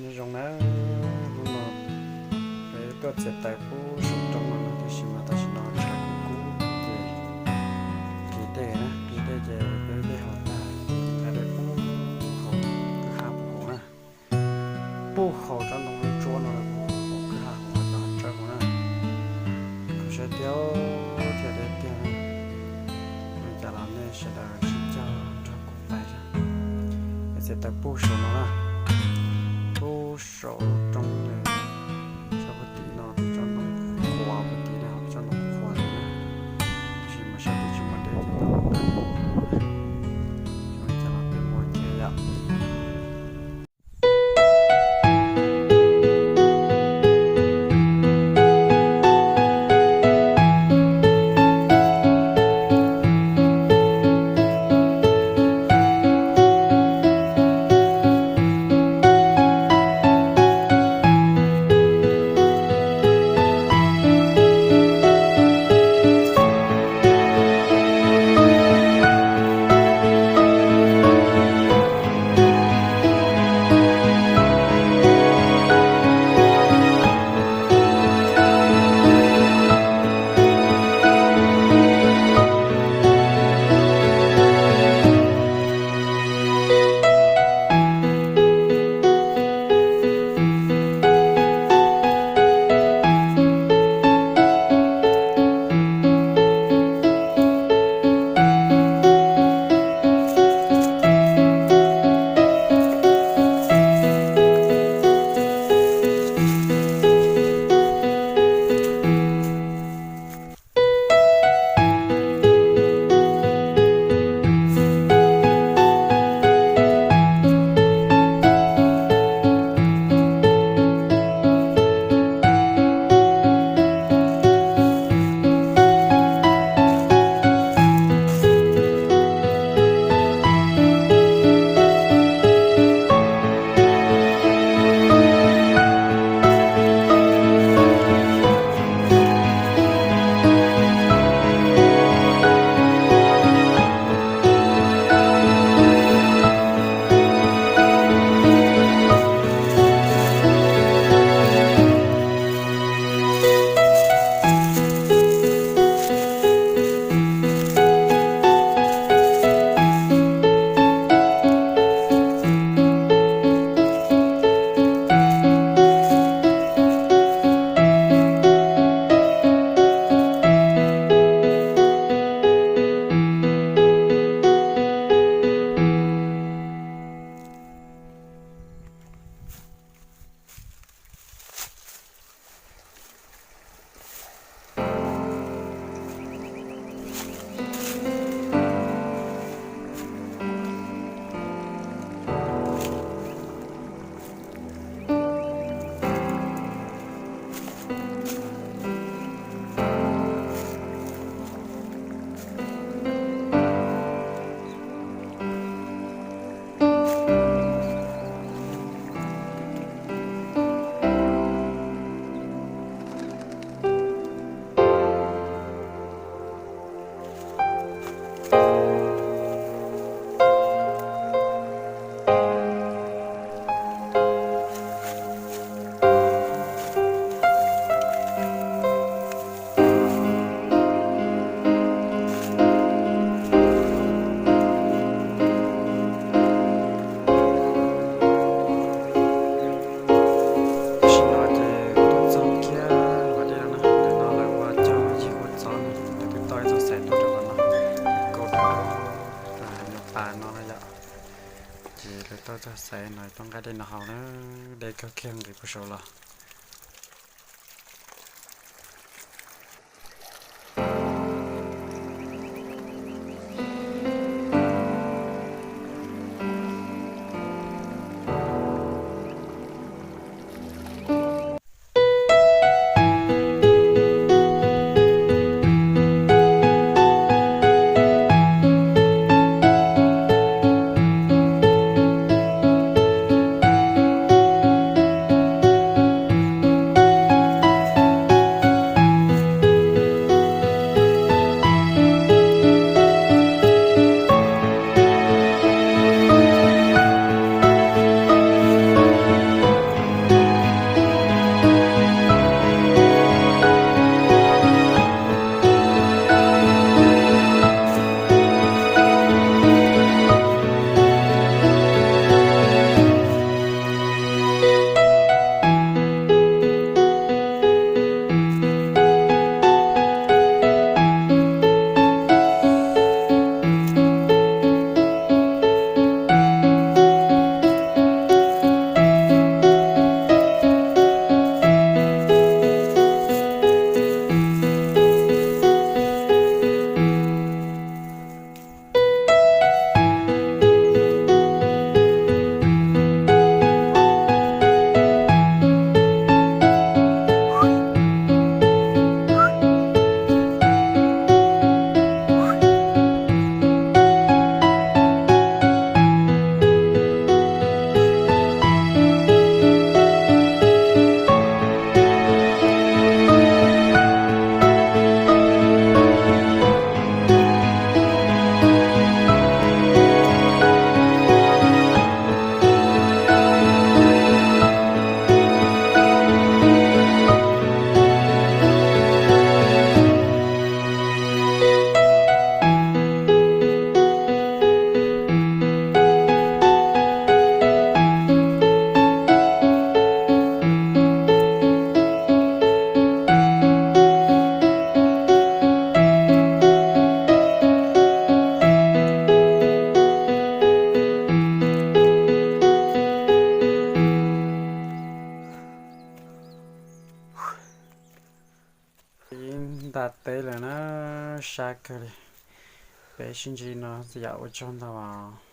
Nyob zoo na, hnub no peb tuaj txiav taws pub saum roob no no, tiam sis mas tam sim no tshav kub kub ces kev dej na, kev dej ces peb dej haus tag, nqa dej pub haus kwj ha pub haus na, pub haus tsob ntoo tsuab no, pub haus kwj ha haus cov hav tsawb no na, kho siab tiag tiag tiag tiag na. Ua cas los nej sawv daws sib cog nrog kuv pais, txiav taws pub saum no na, pub saum roob, sab puag tim no, tsob ntoo qhuav puag tim no, tsob ntoo qhuav no na, tsis mas sab tim tsis muaj dej ces tau qab na, cas los peb muaj kiag yom. Tam sim no ces tuaj txog kiag qhov dej no na, ntawm no lawv ua cog yig ua txob no, lawv twb tau ib txoj xaiv tuaj rau qhov no, kauj rau nyuag pas no na yom. Ces lawv tau txoj xaiv no tuaj nqa dej no haus na, dej kawg kiag nqis puag saud los. Sab kawg li. Peb sib ntsib no yam ua tsaug ntau os.